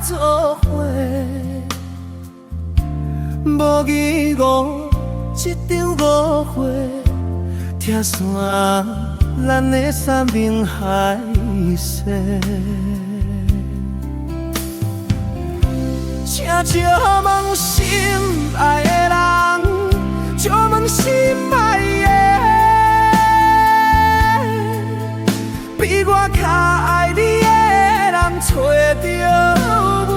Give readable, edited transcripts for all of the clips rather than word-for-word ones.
做伙，無疑誤，這場誤會，拆散咱的山盟海誓。請借問心愛的人，借問心愛的，比我較愛你的人揣著無？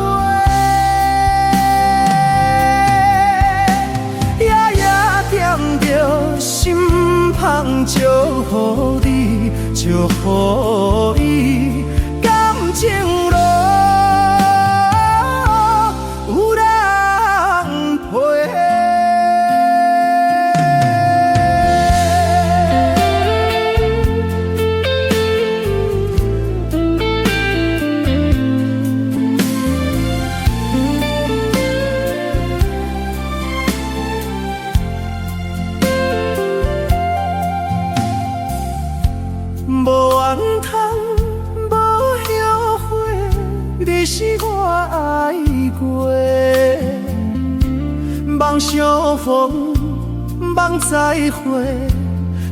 夜夜惦著心香，祝予你，祝予伊，感情路有人陪。無怨嘆，無後悔，你是我愛過。望相逢，望再會，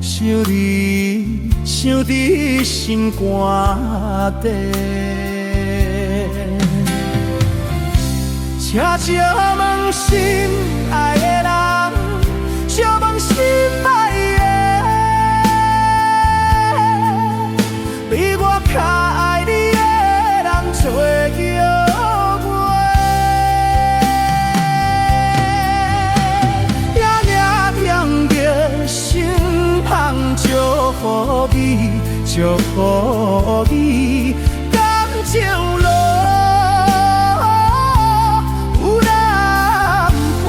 想你，想佇心肝底。請借問心愛的人，借問心愛的，比我較愛你的人揣著無？夜夜惦著心香，祝予你，祝予你，感情路有人陪。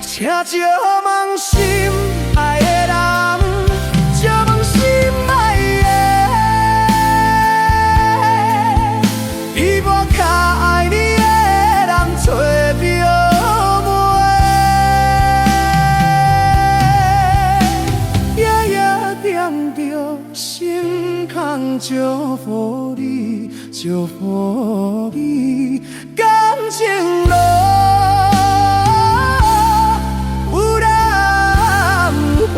請借問心愛的人，借問心愛的，比我較愛你的人揣著無？夜夜惦著心空，祝予你，祝予你，感情路有人陪。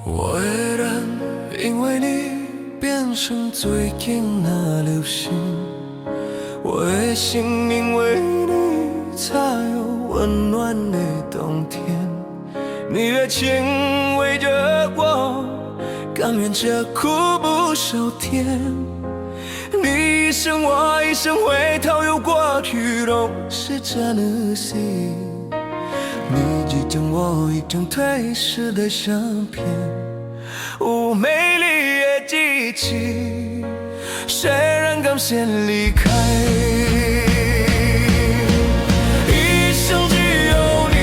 我的人因為你變成最近的流星，我的心因為你才有溫暖的冬天。你的情為著我，甘願這苦不受甜。你一生我一生，回頭又過去，都是真的心。你一張我一張褪色的相片，有美麗的記憶，誰人敢先離開？一生只有你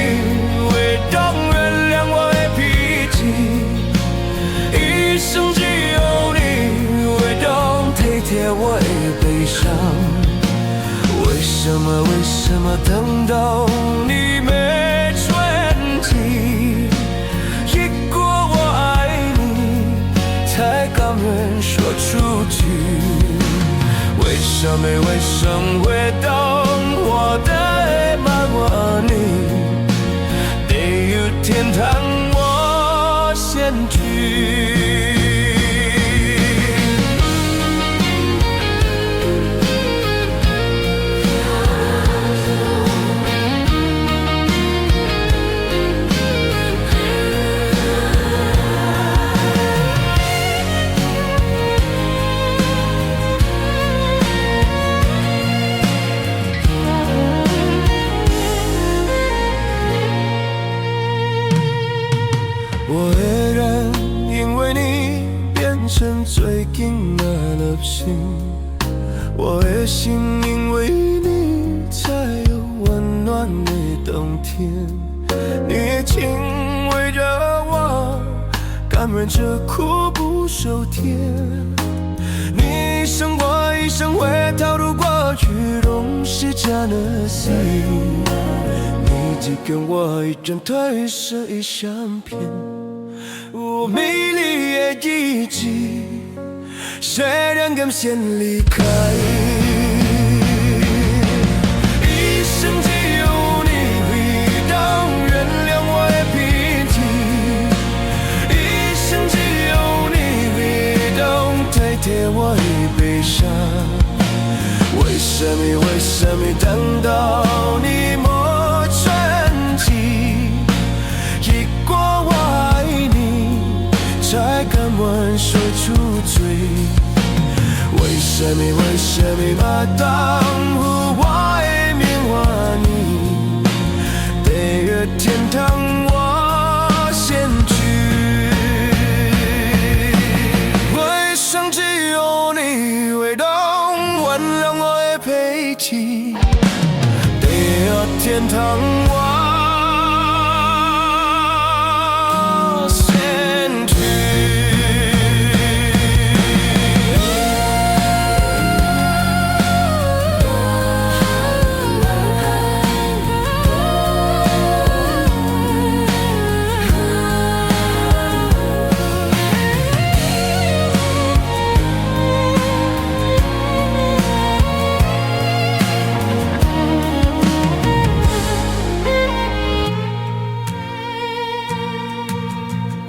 會懂原諒我的脾氣，一生只有你會懂體貼我的悲傷。為什麼？為什麼等到你沒傳奇，一句我愛你，才甘願說出去？為什麼？為什麼會懂我的？心，我的心因為你才有溫暖的冬天。你的情為著我，甘願吃苦不受甜。你一生我一生回頭路過去，攏是這呢死。你一拳我一拳褪色的相片，有美麗的記憶，誰人甘先離開？一生只有你會懂原諒我的脾氣，一生只有你會懂體貼我的悲傷。為什麼？為什麼等到你無傳奇？一句我愛你，才甘願說出嘴。為什麼？為什麼欲當予我的面換你？地獄天堂我先去。我一生只有你會懂原諒我的脾氣，地獄天堂我先去。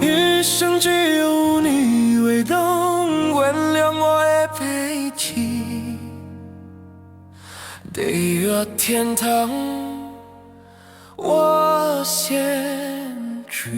一生只有你會懂原諒我的脾氣，地獄天堂我先去。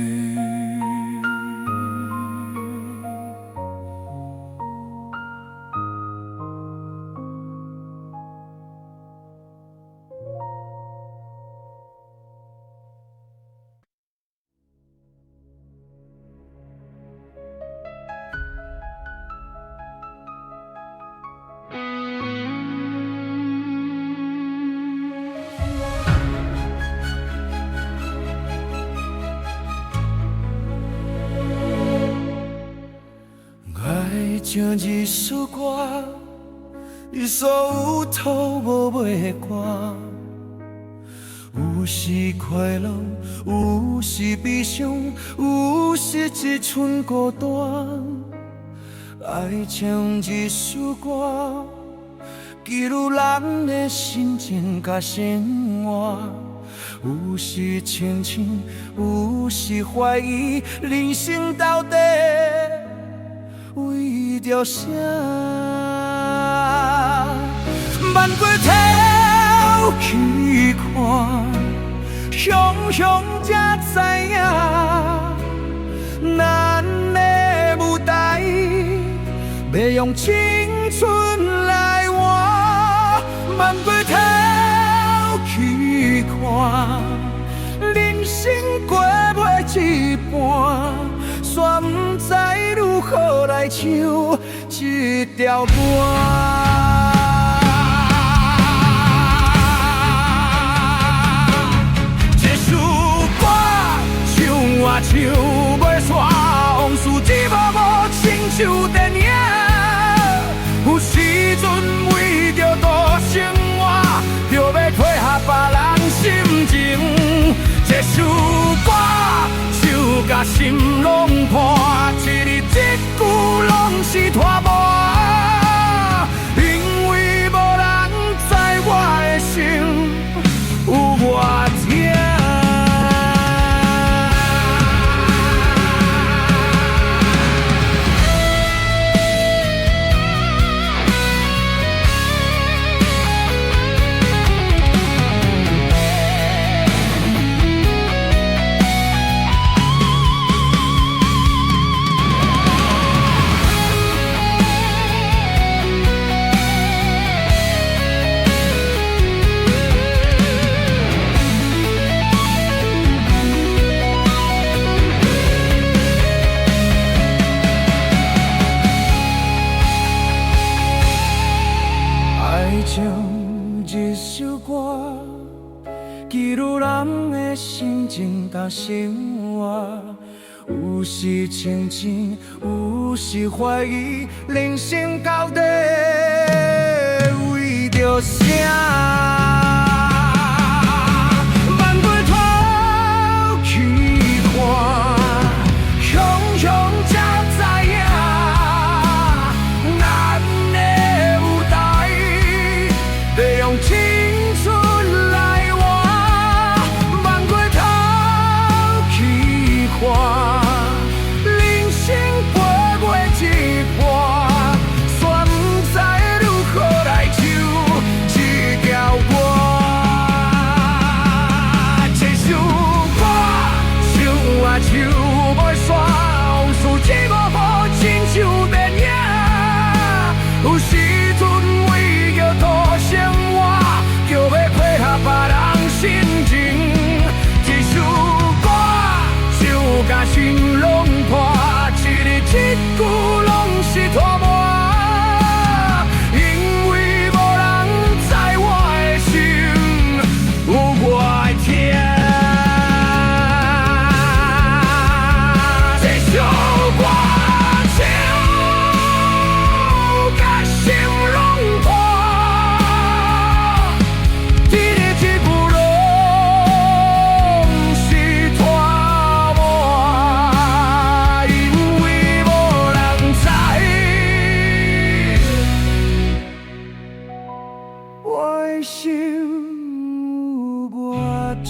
愛唱一首歌，予所有吐無尾的歌。有時快樂，有時悲傷，有時一寸孤單。愛唱一首歌，記錄人的心情佮生活。有時清醒，有時懷疑，人生到底為著啥？慢過頭去看，想想才知影，咱的舞台欲用青春來換。慢過頭去看，人生過袂一半，煞毋知如何來唱這條歌。這首歌唱啊唱袂煞，往事一幕幕親像電影。有時陣為著度生活，著欲配合別人心情。這首歌唱甲心攏破，一字一句攏是拖磨。因為無人知我的心有偌疼。記錄人的心情佮生活。有時清醒，有時懷疑，人生到底為著啥？轉過頭去看，雄雄才知影，咱的舞台欲用青春來換。轉過頭去看，人生飛過一半，煞毋知如何來唱這條歌。這首歌唱啊唱袂煞，往事一幕幕親像電影。有時陣為著討生活，就欲配合別人心情。這首歌唱甲心攏破，一字一句攏是拖磨。因為無人知我的心有偌疼。這首歌唱甲心攏破，一字一句攏是拖磨。因為無人知我的心有偌疼。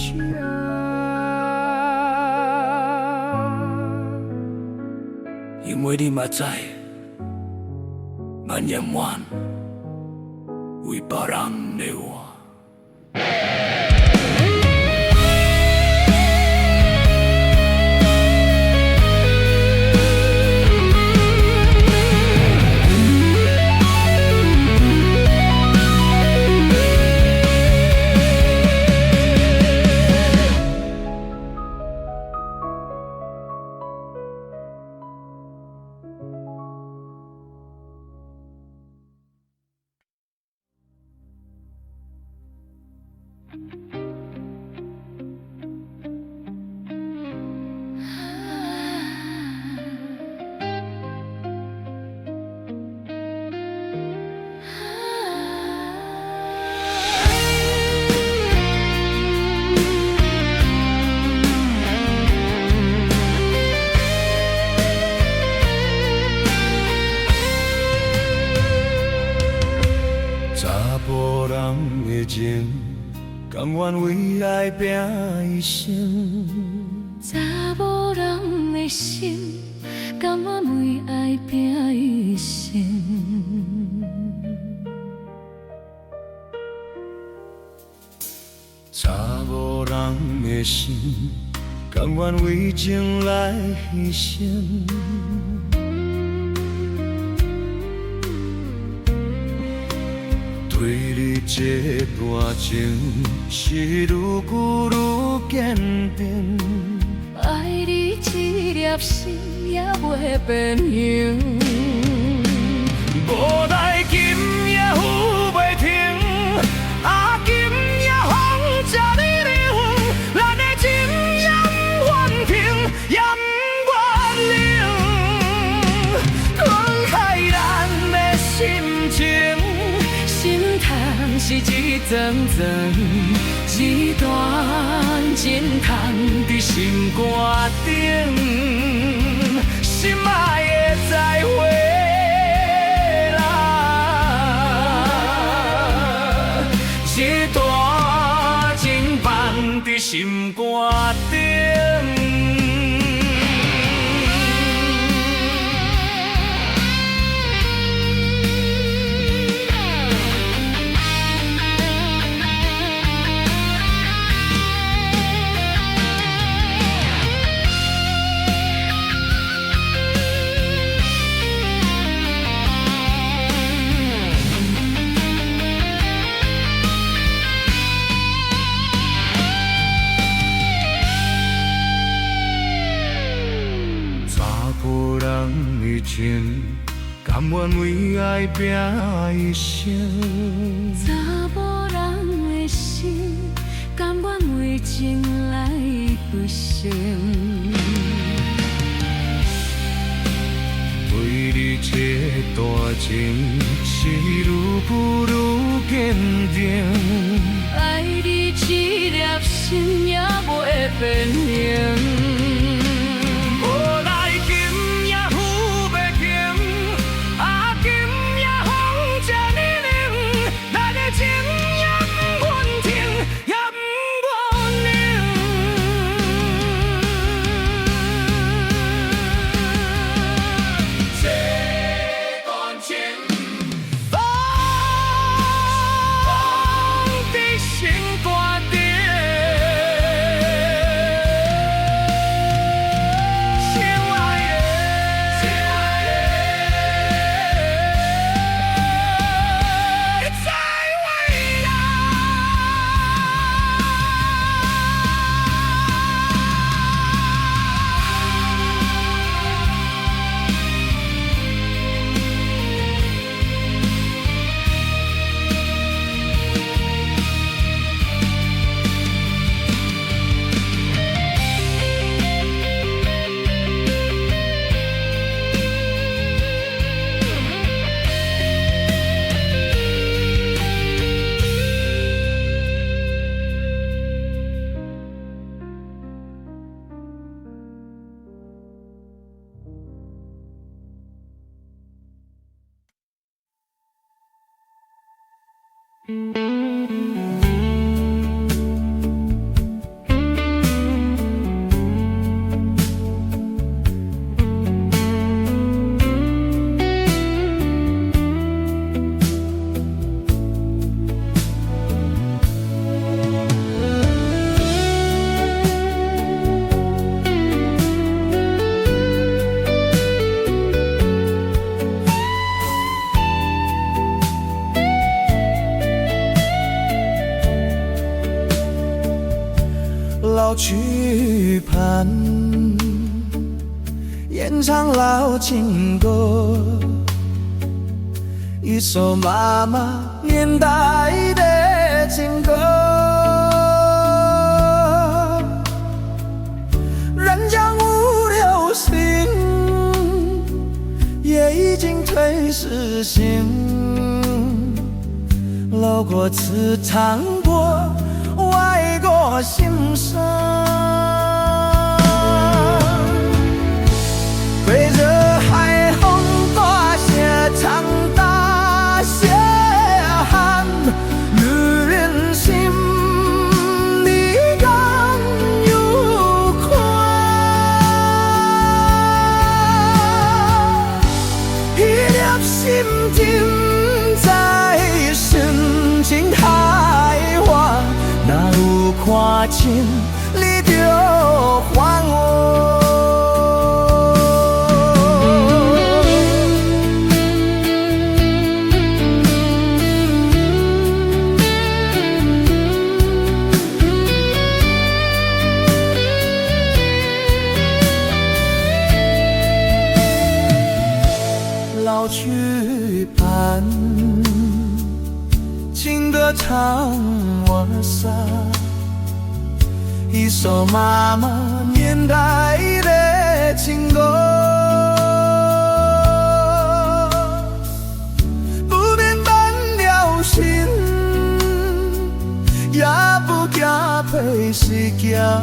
因為你嘛知，咱永遠為別人咧活。查埔人的情，甘願為愛拚一生。查某人的心，甘願為愛拚一生。查某人的心，甘願為情來犧牲。對你這段情是愈久愈堅定。愛你這粒心也袂變形。無代今夜雨袂停，啊今夜風這呢冷，咱的情也不願停，也不願冷，吞開咱的心情。心痛是一層層，一段情藏佇心肝頂，心愛的再會啦。一段情放佇心肝頂。查埔人的情，甘願為愛拚一生。查某人的心，情來屈成。對你這段情是愈浮愈堅定。愛你這粒心也袂變形。無來今也赴袂停，啊今夜風這呢冷，咱的情也毋願停，也毋願冷。這段情放佇心肝頂。親愛的，再會啦。老曲盤，演唱老情歌，一首媽媽年代的情歌。人江湖流行，也已經褪時興，老歌詞唱過外國心聲。對著海風大聲唱大聲喊，女人心你敢有看？彼粒心沉在深情海岸，若有看清，你就還我。老曲盤，情歌唱我仨，一首媽媽年代的情歌，不免半條心，也不驚被時間，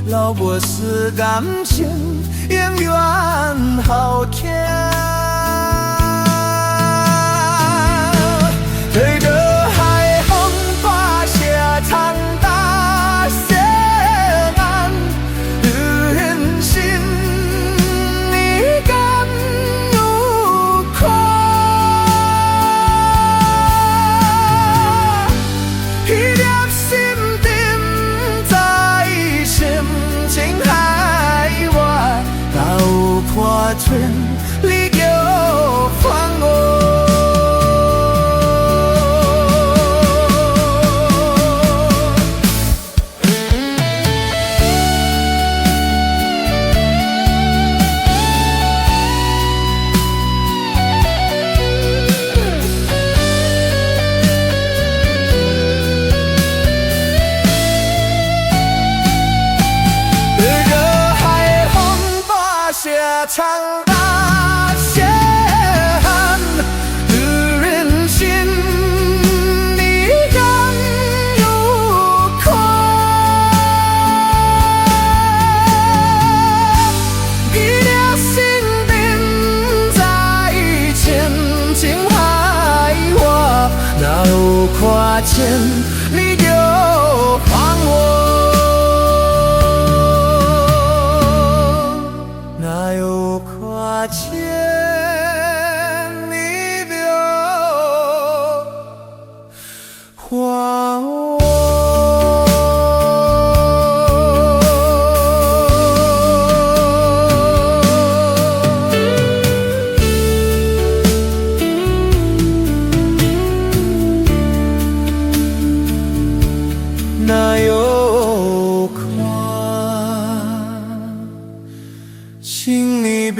老無是感情永遠好聽。對著海風大聲唱大聲喊，女人心你敢有看？彼粒心沉在深情海外，若有看清，你就還我。長大血汗的人心，你敢有看？記得身邊在淺情海我，若有看見你就還我。若有看見你就還我。若有看，請你別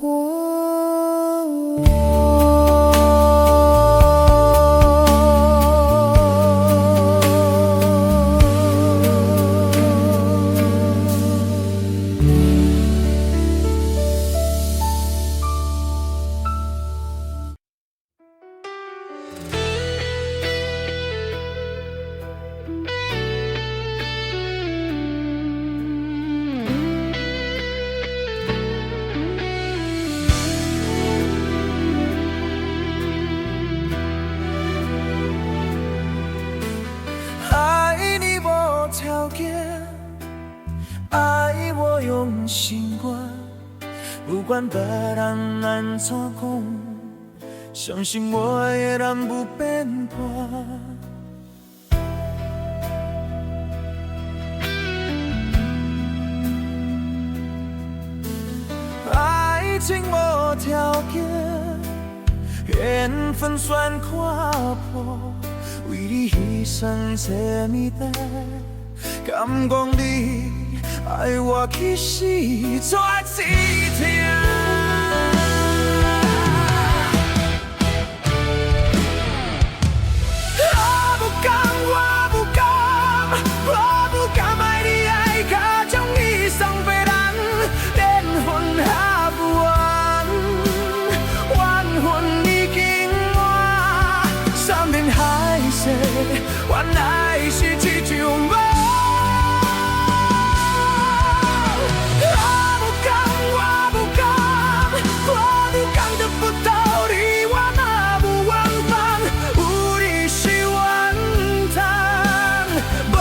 還我。愛你無條件，愛我用心管，不管別人按怎講，相信我的人不變盤。愛情無條件，緣分算看破，為你犧牲這麼多，敢講你愛我其實煞一疼。我不甘，我不甘，我不甘愛你愛甲將你送別人，緣分還不完，緣分已經完，山盟海誓，原來是一場夢。我不甘，我不甘，我不甘得不到你，我嘛無怨嘆，有你是怨嘆，無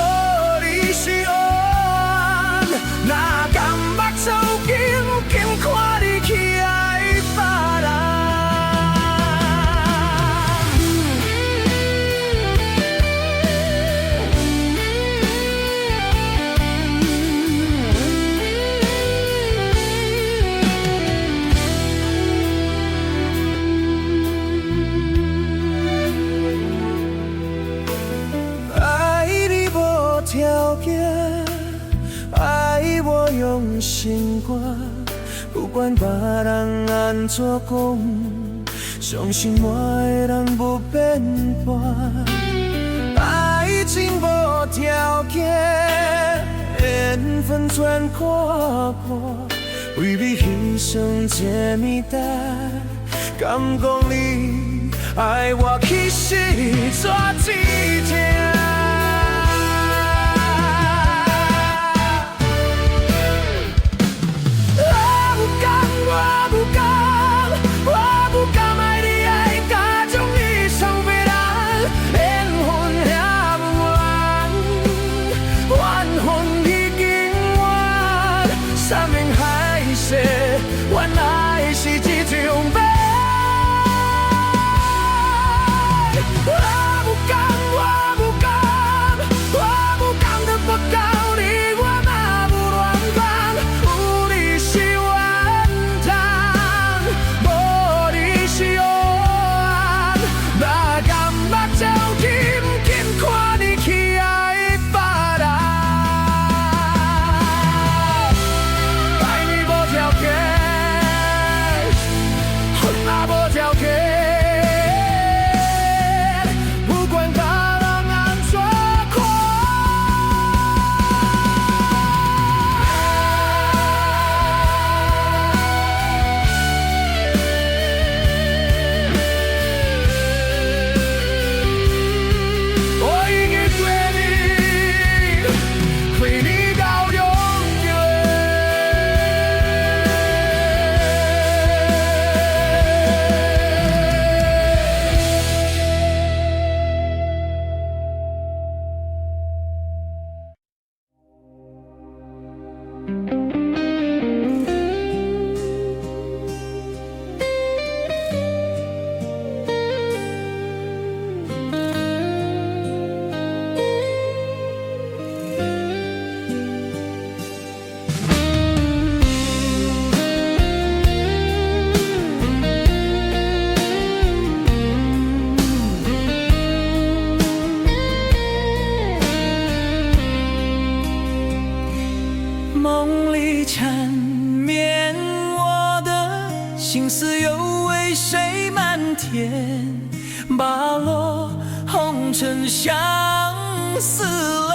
你是黑暗。哪甘目睭緊緊看你去愛別人。愛你無條件，愛我用心管，不管別人按怎講，相信我的人不變盤。愛情無條件，緣分全看破，為你犧牲這麼大，敢講你愛我其實煞一疼。我不甘，我不甘，我不甘愛你愛甲將你送別人，緣分遐無完，緣分已經完，山盟海誓，原來是一場夢。我不甘，我相思淚。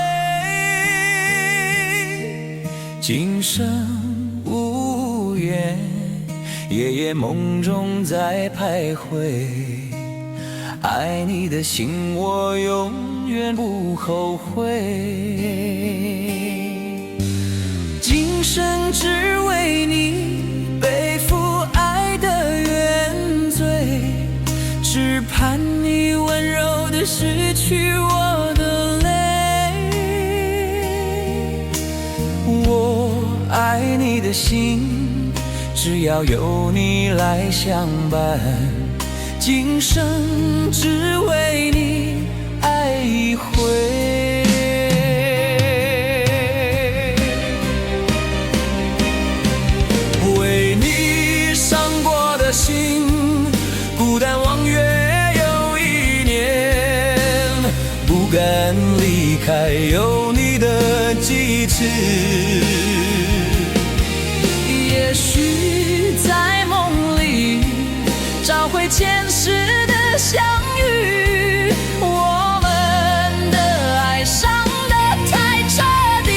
今生無緣，夜夜夢中在徘徊。愛你的心，我永遠不後悔。今生只為你背負愛的原罪，只盼你溫柔地拭去我的淚。我愛你的心，只要有你來相伴，今生只為你愛一回。為你傷過的心，孤單望月又一年，不敢離開有你的記憶。也許在夢裡找回前世的相遇，我們的愛傷得太徹底。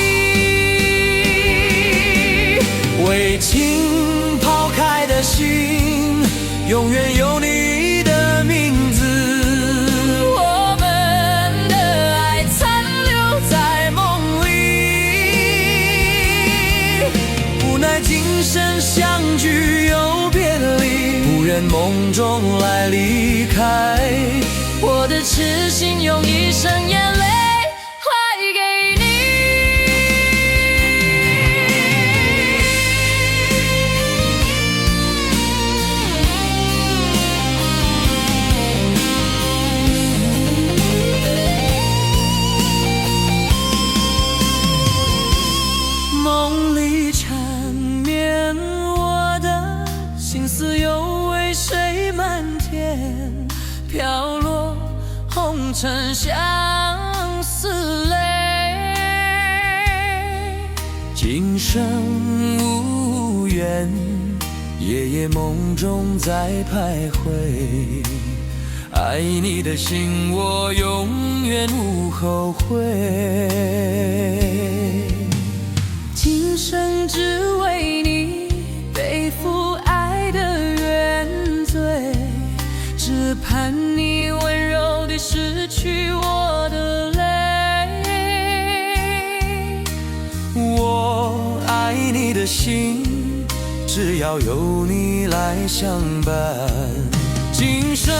為情拋開的心，永遠有你的名字。我們的愛殘留在夢裡，無奈今生相聚又別離，不願夢中來離開。我的痴心用一生眼淚還給你。夢裡纏綿，我的心思又為誰漫天飄落紅塵相思淚。今生無緣，夜夜夢中在徘徊。愛你的心，我永遠無後悔。今生只為你背負愛的原罪，只盼你溫柔地拭去我的淚。我愛你的心，只要有你來相伴，今生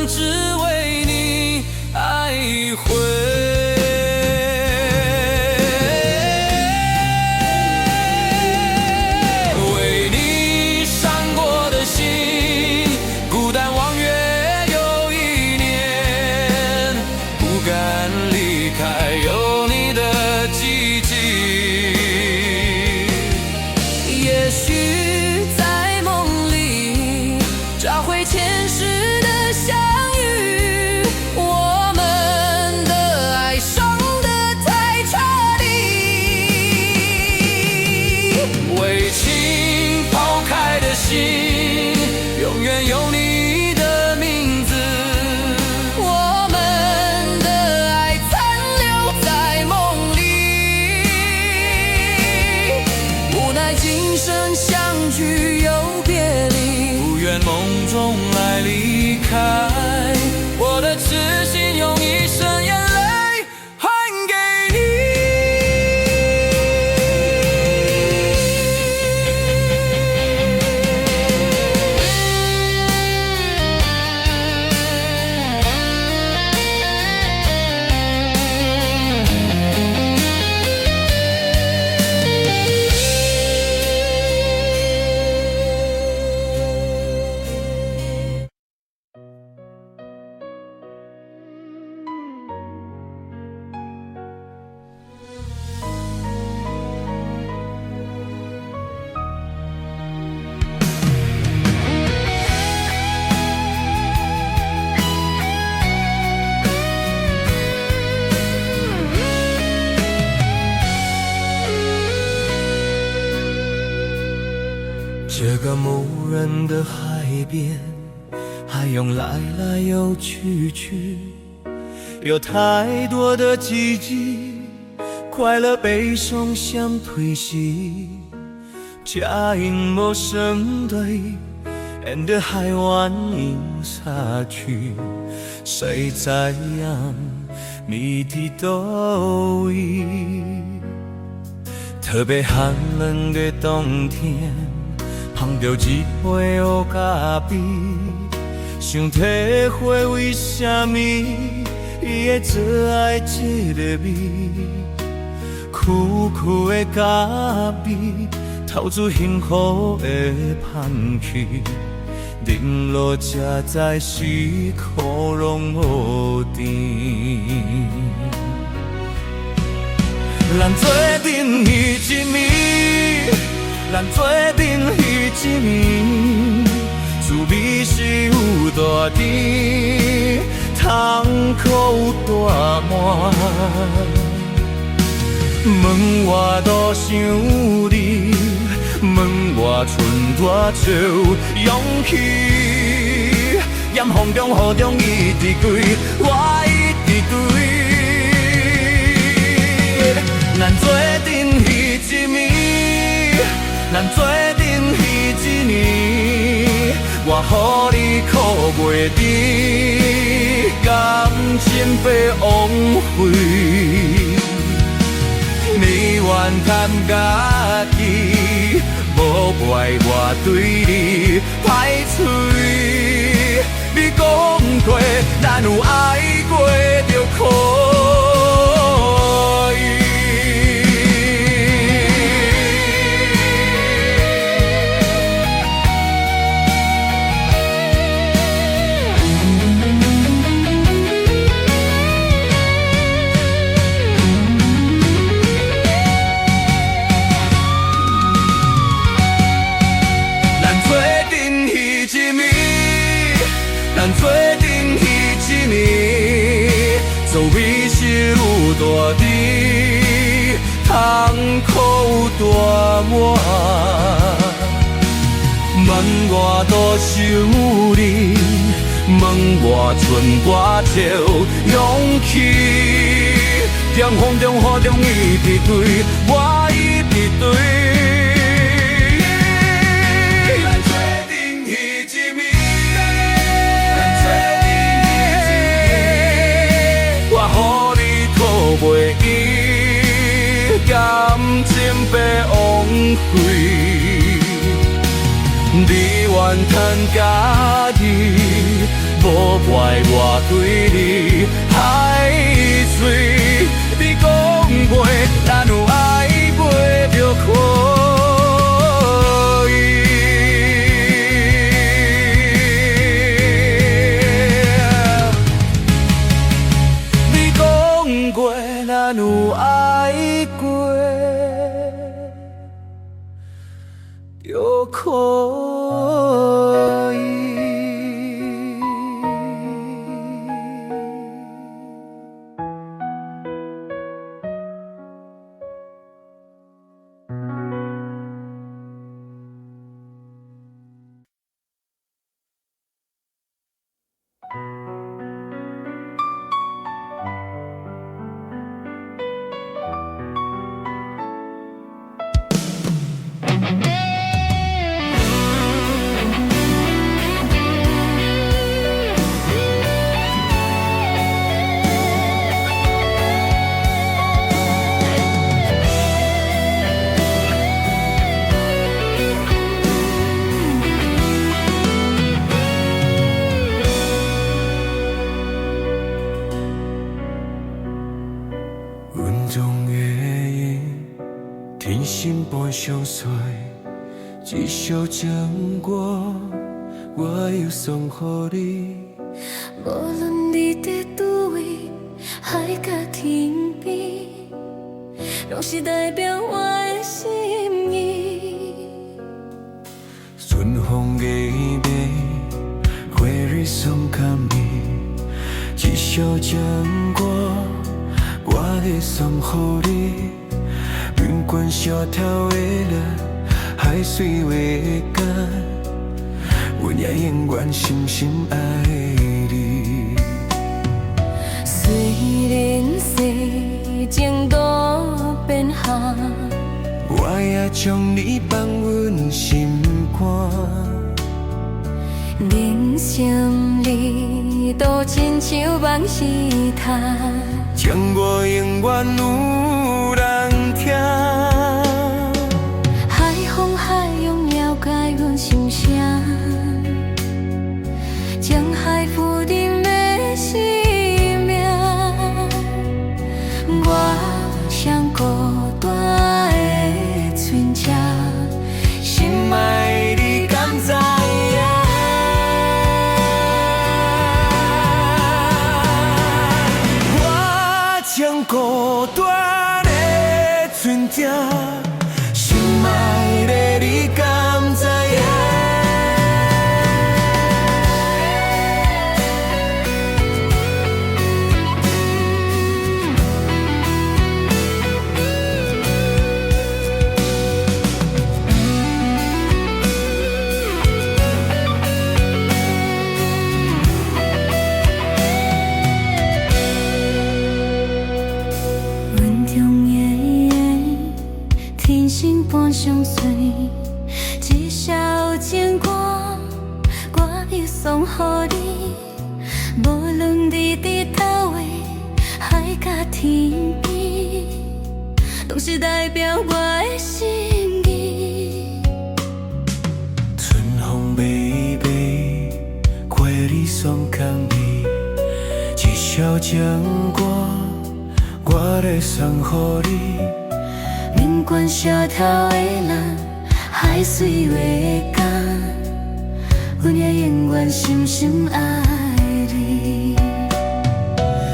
只為你愛一回。為你傷過的心，孤單望月又一年，不敢離開有你的記憶。也許在夢裡找回前世的相遇，我們的愛傷得太徹底。為情拋開的心，永遠有你的名字。我們的愛殘留在夢裡，無奈今生相聚又別離，不願夢中來離開。我的痴心用一生眼淚還給你。這個無人的海邊，海湧來來又去去，有太多的記憶，快樂悲傷相推洗，才因無相對，and 海灣飲下去，誰知影你佇佗位？特別寒冷的冬天，捧著一杯烏咖啡，想體會為啥物伊會做愛這个味，苦苦的咖啡，透出幸福的香氣，啉落才知是苦攏無甜。咱做陣彼一暝，咱做陣彼一暝，滋味是有大甜，痛苦有大滿。問我多想你，問我賰偌少勇氣，炎風中雨中一直跪，我一直對。咱做陣彼一暝，咱做陣彼一年，我予你哭袂止，感情白枉費。你怨叹家己，無怪我對你歹喙。你講過，咱有愛過就可以。咱做陣彼一暝，咱做陣彼一年，滋味是有大甜，痛苦有大滿。問我多想你，問我賰偌少勇氣，炎風中雨中一直對，我一直對。咱做陣彼一暝，咱做陣彼一年，我予你哭袂止，感情白枉費。你怨嘆家己，無怪我對你歹喙。你講過，咱有愛過就可以。你講過，咱有愛過就可以。雲中的影，天心般相隨，一首情歌，我又送予你。無論你佇佗位，海角天邊，攏是代表我的心意。春風的美，花蕊送予你，一首情歌，我欲送予你。不管小草會落，海水會乾，阮也永遠深深愛你。雖我也將你放阮心肝。人生旅途親像夢一趟，情歌永遠有人聽。海風海湧了解阮心聲，情海浮沉的生命，我尚孤單的船隻，心愛你敢知影？我穿孤單的船隻，心愛的你敢知影？阮中的天生伴相隨，這首情歌我欲送予你。無論你佇佗位，海角天邊，攏是代表我的心意。春風微微，花兒送予你，這首情歌我欲送予你。不管蕭條的人，海水的江，阮會永遠深深愛你。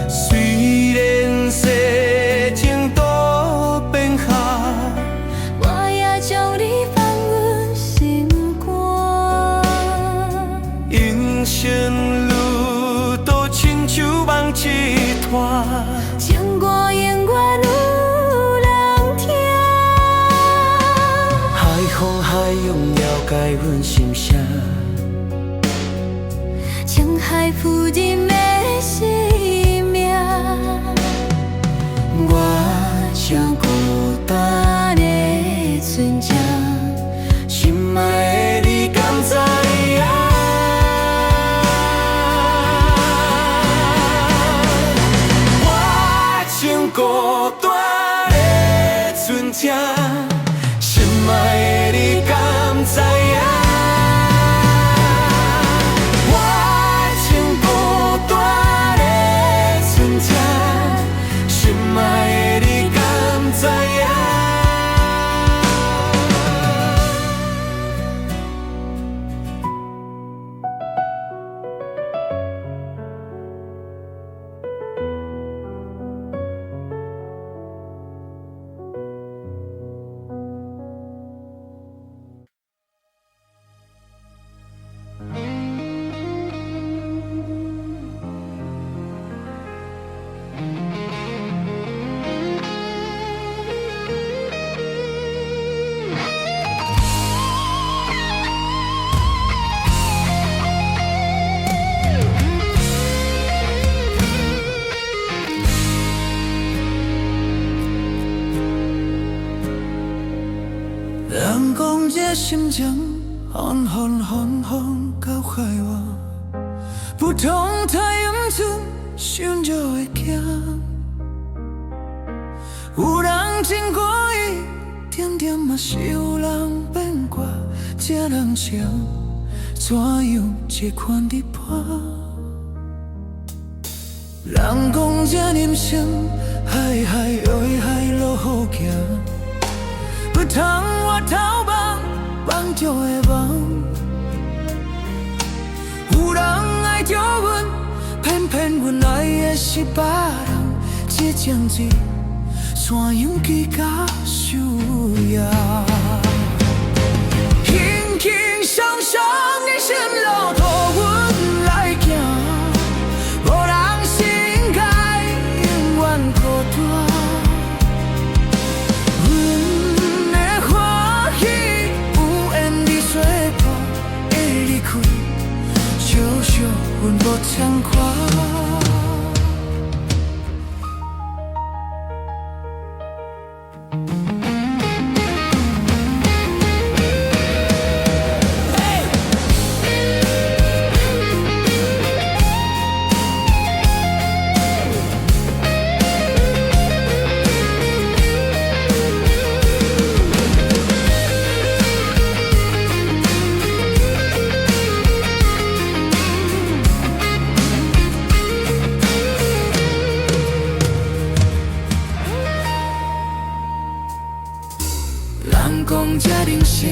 雖然世情多變化，我也將你放阮心肝。人生旅途親像夢一段，情歌永遠有人聽。海風海湧了解阮心聲，情海浮沉的生命，我像孤單的船隻，心愛的你敢知影？我像孤單的船隻，心愛的你敢知影？我像孤單的船隻，心愛的你敢知影？人講這心情，風風風風到海外，不通太陽出，想就會驚。有人真故意，點點嘛是有人變卦，這人生怎樣這款佇伴？人講這人生，海海又海路好行。不通回頭望，望就會忘。有人愛著阮，偏偏阮愛的是別人。這情水怎樣計較輸贏？輕輕鬆鬆人生路途，阮來行，無人心該永遠孤單。阮的歡喜有緣佇相伴的離開，少少阮無慚愧。講這人生，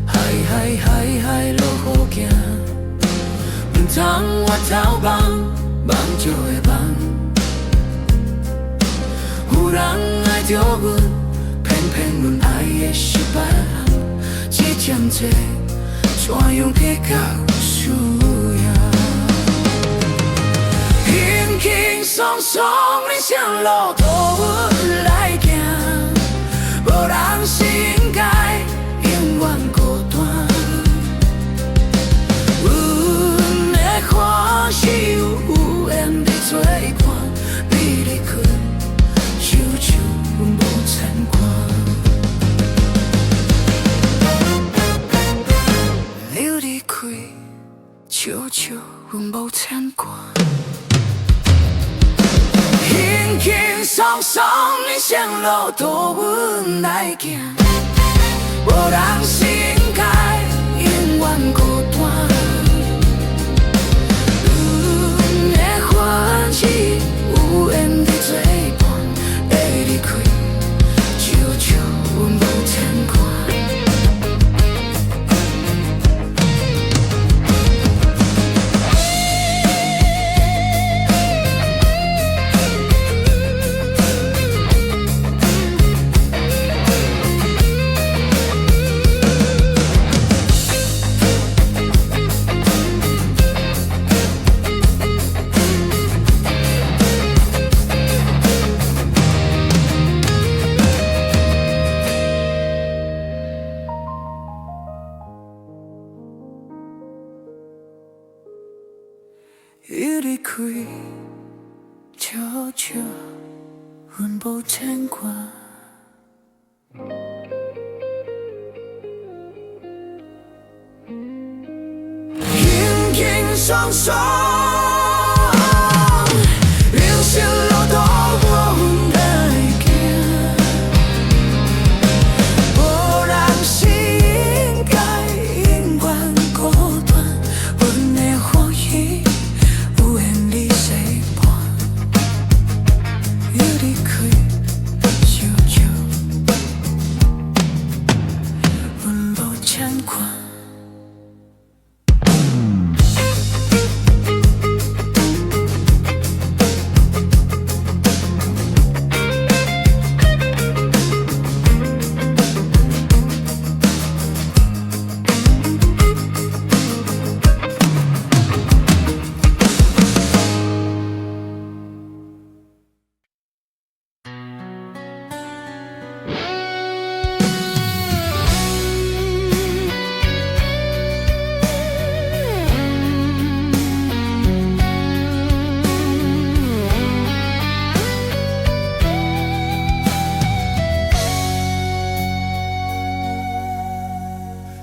海海海海落雨行，毋通回頭望，望就會望。有人愛著阮，偏偏阮愛的是別人，這點這怎樣計較輸贏？輕輕鬆鬆人生路途阮來行，無人是應該永遠孤單。阮的歡喜有緣佇做伴，你離開，親像無牽掛。你離開，親像無牽掛。輕輕鬆鬆人生路途阮來行，無人是應該永遠孤單。阮的歡喜有緣佇做伴，你離開，親像無牽掛。你離開，親像阮無牽掛。輕輕鬆鬆，人生路途阮來行，無人是應該永遠孤單。阮的歡喜有緣佇相伴，你離開，親像阮無牽掛。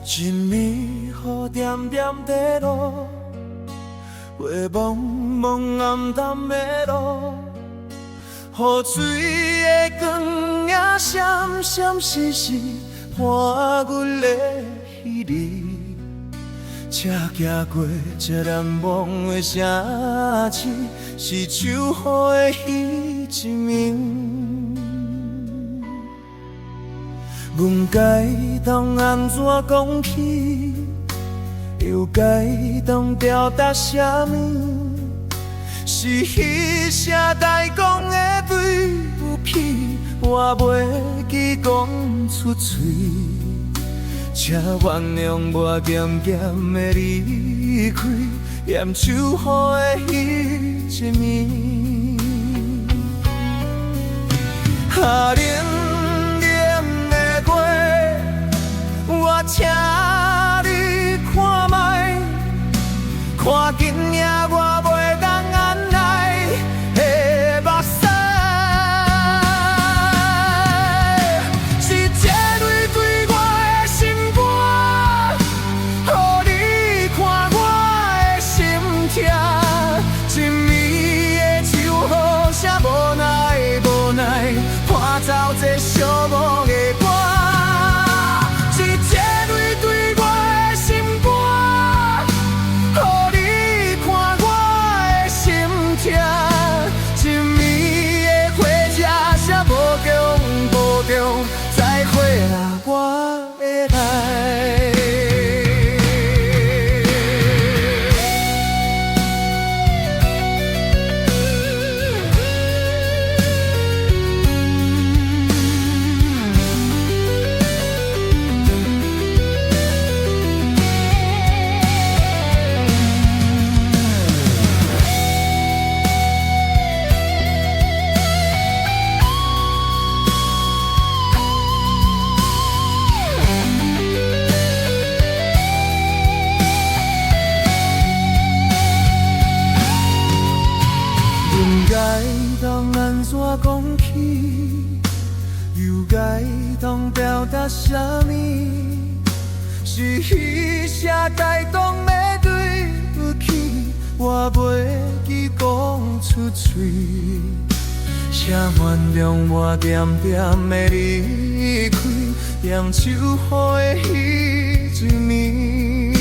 一暝雨点点在落，灰蒙蒙暗淡的路，雨水的光影闪闪烁烁，伴阮的彼日。车行过这难忘的城市，是秋雨的彼一暝。阮该当按怎讲起，又该当表达啥物？是彼声台讲的对不起，我袂记讲出嘴。请原谅我渐渐的离开，沿秋雨的彼一暝。啊，冷冷的月，我請你看覓，看今夜我袂當按捺的目屎，是這淚對我的心肝，予你看我的心痛。一暝的秋雨聲無奈無奈，伴走這寂寞的歌。是這淚對我的心肝，予你看我的心痛。一暝的火車聲無強無強，再會啦，我表達啥物？是彼聲帶動的對不起，我袂記講出喙。請原諒我恬恬的離開，踮秋雨的彼一暝。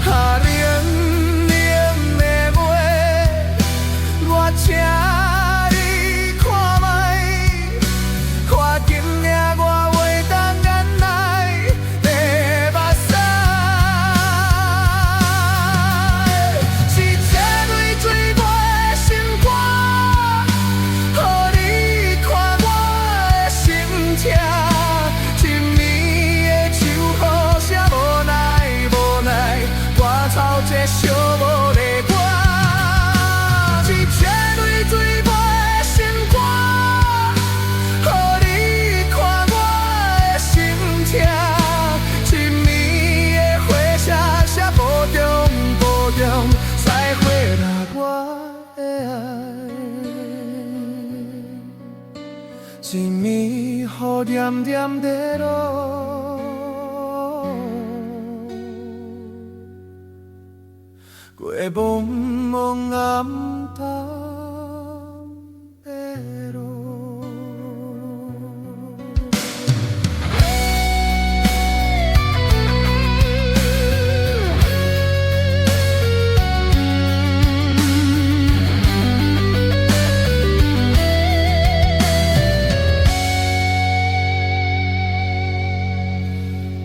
啊，冷冷的袂，我請你看覓，看今夜我袂當忍耐的目屎。是這淚水袂心肝，予你看我的心痛。一暝的秋雨聲無奈無奈，趕走這寂寞的我。是這淚水袂心肝，予你看我的心痛。一暝的火車聲保重保重，再會啦我的愛。一暝雨恬恬在落，過茫茫暗淡的路。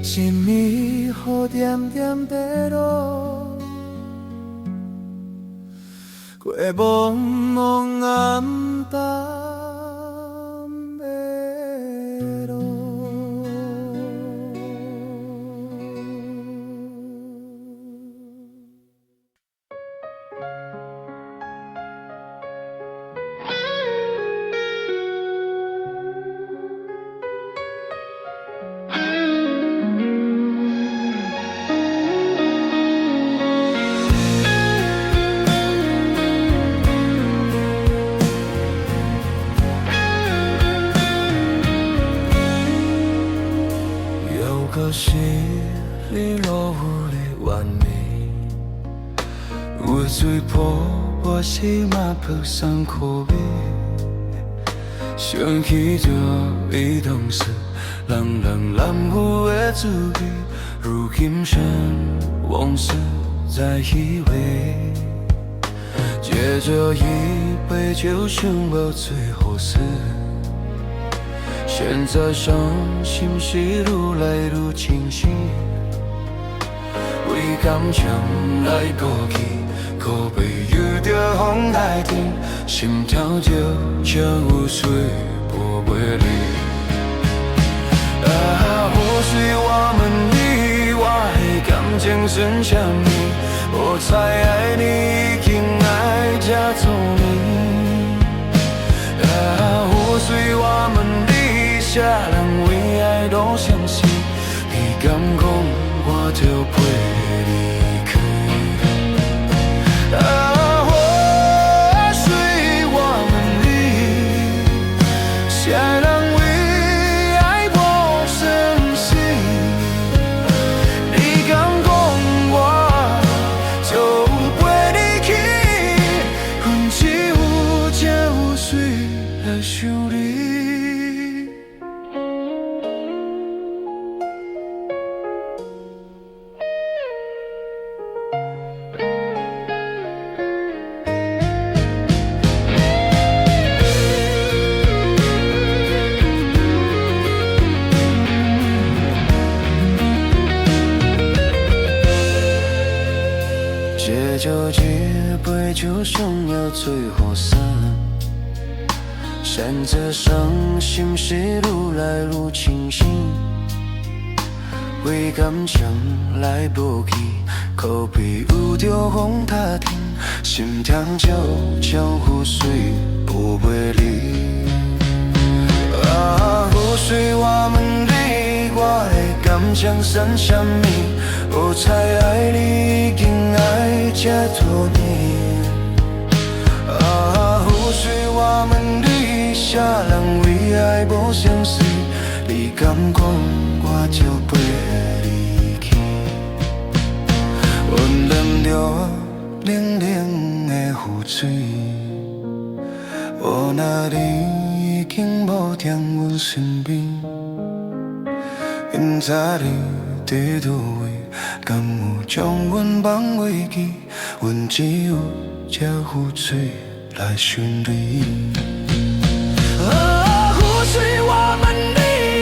一暝雨恬恬在落，過茫茫暗淡的路。有個淅瀝落雨的晚暝，雨水瀑布時嘛曝衫褲味，想起著伊當時冷冷濫雨的滋味，如今剩往事在回味。借著一杯酒，想欲做好事。現在傷心事愈來愈清晰，為感情來過去，可悲遇著風來天，心痛就像雨水波袂離。啊，雨水我問你，我的感情算啥物？無彩愛你已經愛這多年。啊，雨水我問你，啥人為愛落相思？你敢講我著陪你去？啊，雨水我問你，啥人為愛無生死？你敢講我就陪你去？恨只有這雨水來想你。借著一杯酒，想要做雨傘。現在傷心事愈來愈清醒，為感情來無去，可悲遇著風打天，心痛就像雨水波袂離。啊，雨水我問你，我的感情算啥物？無彩愛你已經愛這多年。啊，雨水我問你，啥啥人為愛無生死？你敢講，我就陪你去。阮淋著冷冷的雨水，無奈你已經無佇阮身邊。毋知你佇佗位，敢有將阮放袂記？阮只有這雨水來想你。啊，雨水，我問你，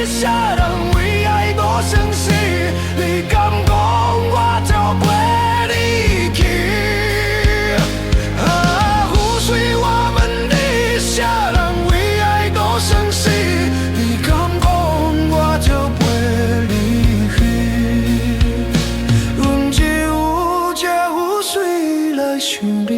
啥人為愛無生死？你敢講，我就陪你去。啊，雨水，我問你，啥人為愛無生死？你敢講，我就陪你去。阮只有這雨水來想你。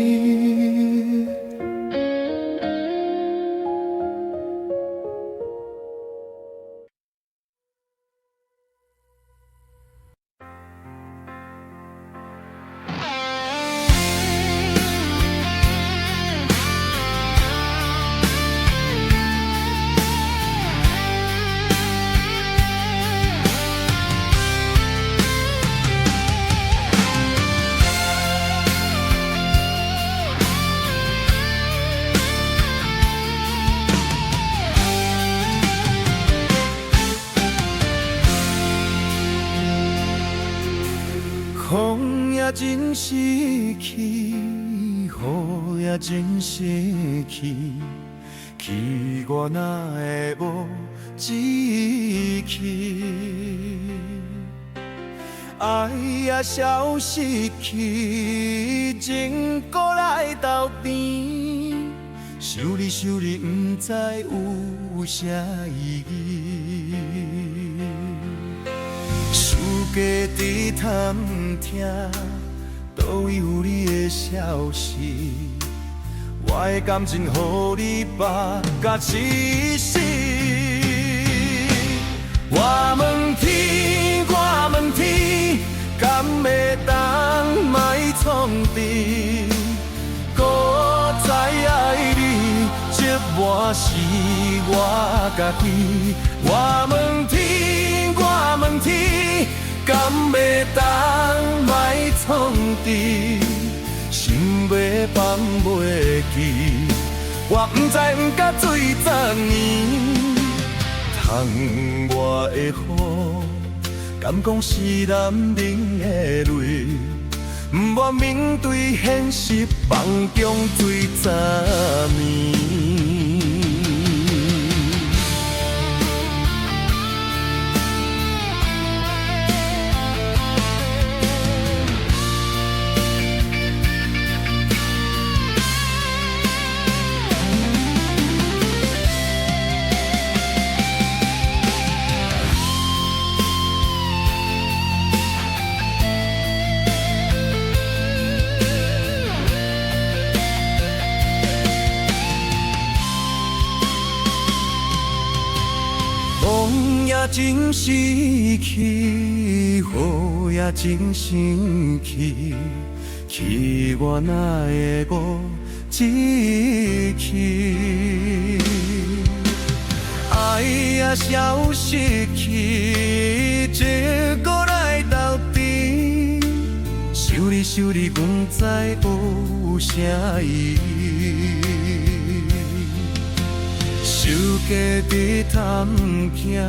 風也真失去，雨也真失去，去我哪會無志氣？愛也消失去，情閣來鬥甜，想你想你，毋知有啥意義。世界佇探聽，佗位有你的消息？我的感情予你放甲痴死。我問天，我問天，敢會當莫創治？閣再愛你，折磨是我家己。我問天，我問天，敢會當莫創治？心欲放袂記，我毋知毋覺醉十年。窗外的雨，敢講是難眠的淚？毋願面對現實，放縱醉十年。風也真失去，雨也真生氣，氣我哪會無志氣？愛也消失去，情閣來鬥甜，想你想你，毋知有啥意義。世界佇探聽，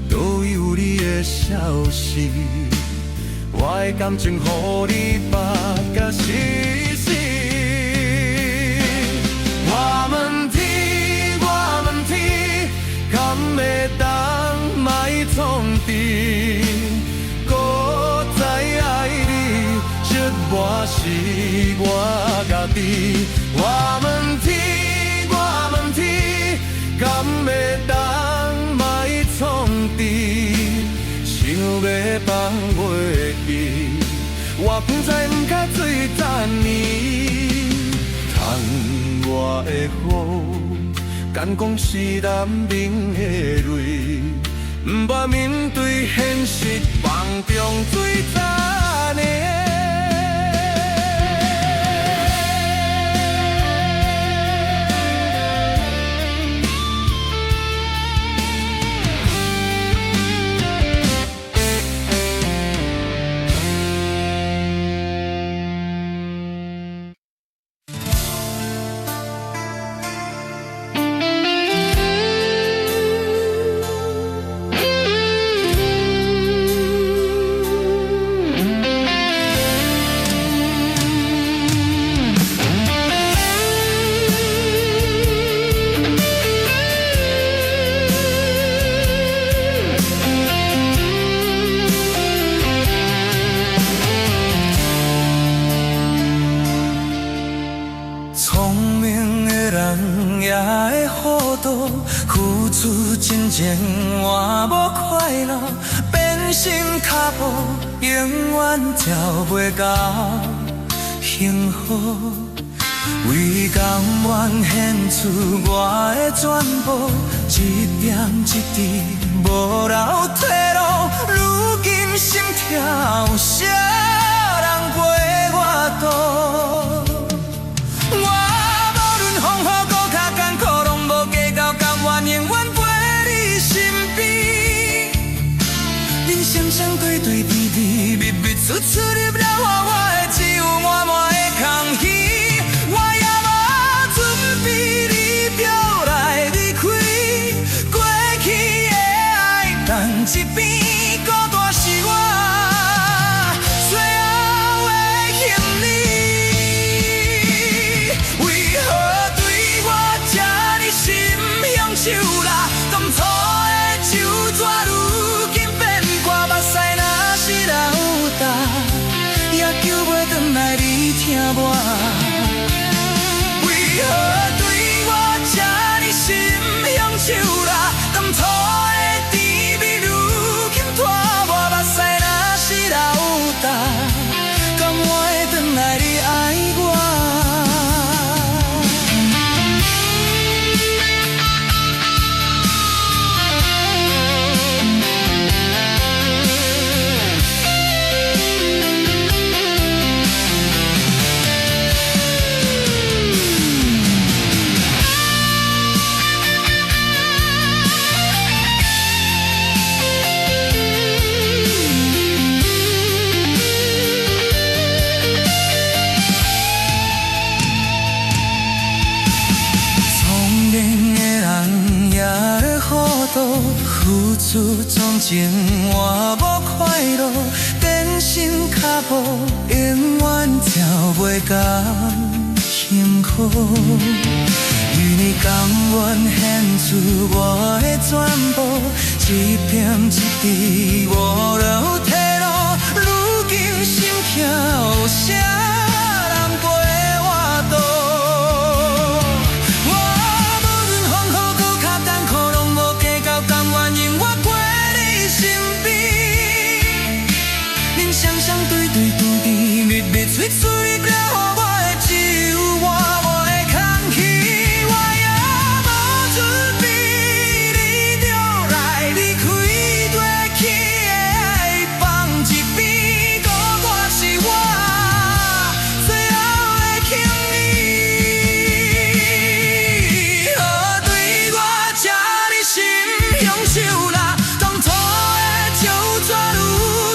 佗位有你的消息？我的感情予你放甲死死。我問天，我問天，敢會當莫創治？閣再愛你，折磨是我家己。我問天，我問天，敢會當莫創治？想欲放袂記，我毋知毋覺醉十年。窗外的雨，敢講是難眠的淚？毋捌面對現實，放縱醉十年。也會糊塗，付出真情換無快樂，變心跤步永遠跳袂到幸福。為甘願獻出我的全部，一點一滴無留退路。如今心痛，有啥人陪我渡？我無論風雨閣較艱苦，攏無計較，甘願永遠陪你身邊。恁雙雙對對甜甜蜜蜜，處處入了我的，只有滿滿的空虛。我也無準備你著來離開，過去的愛放一邊，孤單是我最後的行李。為何對我這呢心雄手辣？當初的酒紙如今變乾，目屎若是流焦，也救袂轉來你疼我。為何對我這呢心雄手辣？當初的甜蜜如今拖磨，目屎若是流焦，敢會轉來你愛我？聰明的人也會糊塗，付出真情換無快樂，變心跤步永遠跳袂到幸福。與你甘願獻出我的全部，一點一滴無留退路。如今心痛，有啥人陪我渡？我無論風雨閣較艱苦，攏無計較，甘願永遠陪你身邊。恁雙雙對對甜甜蜜蜜，催催了我的，只有滿滿的空虛。我也無準備，你就來離開，過去的愛放一邊，孤單是我最後的行李。何對我這呢心雄手辣？當初的酒紙如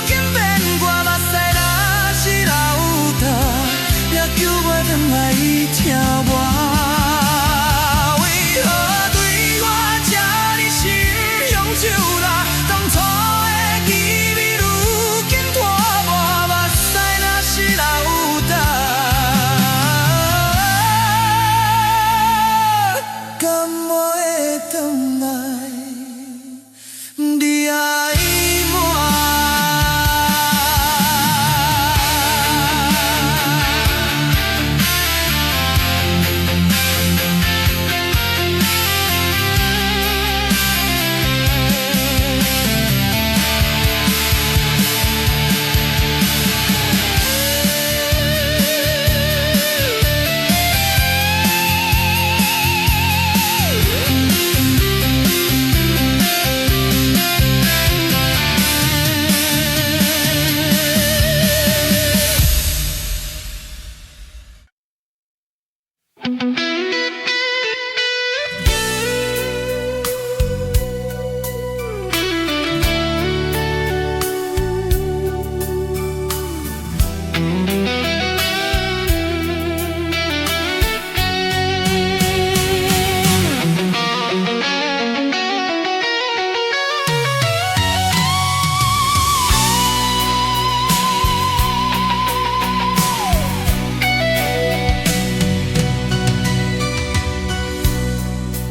今變乾，目屎若是流焦，也救袂轉來你疼我。為何對我這呢心雄手辣？當初的甜蜜如今拖磨，目屎若是流焦，敢會轉來你愛我？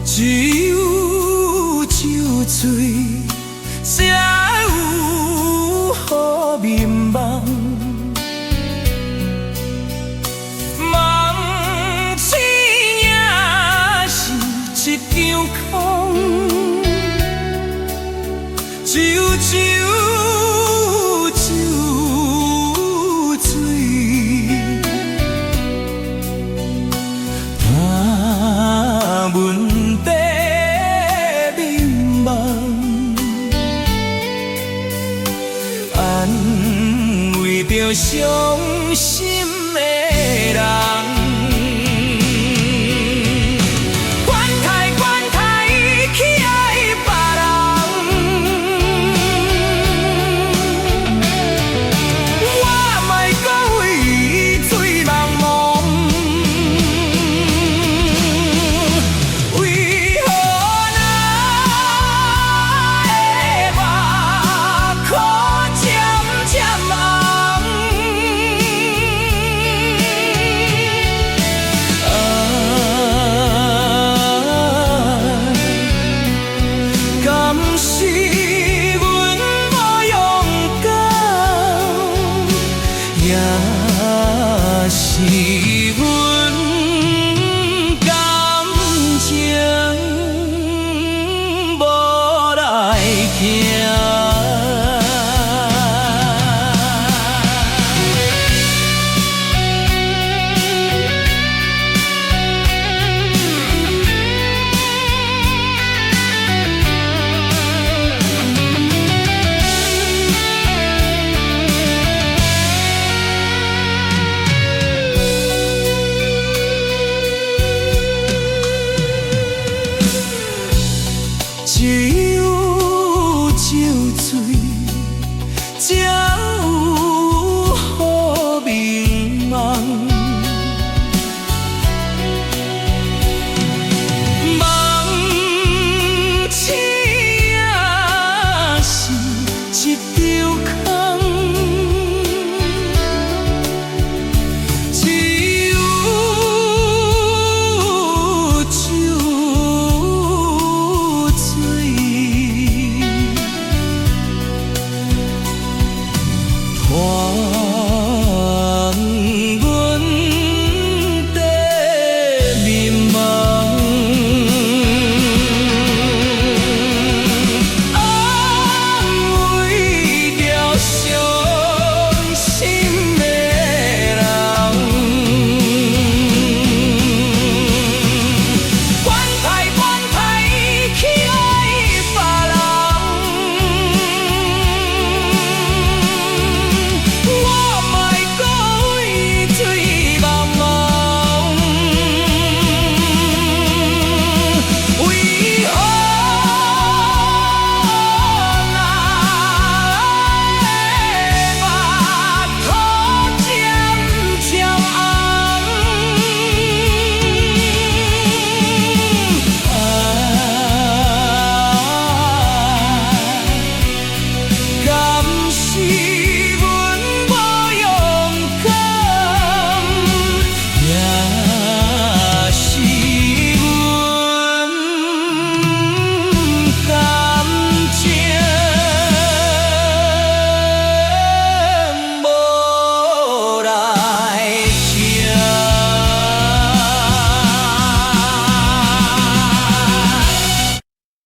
只有酒醉，才有好眠夢。夢醒也是一場空，只有酒，酒醉。若问题眠梦，安慰著傷心。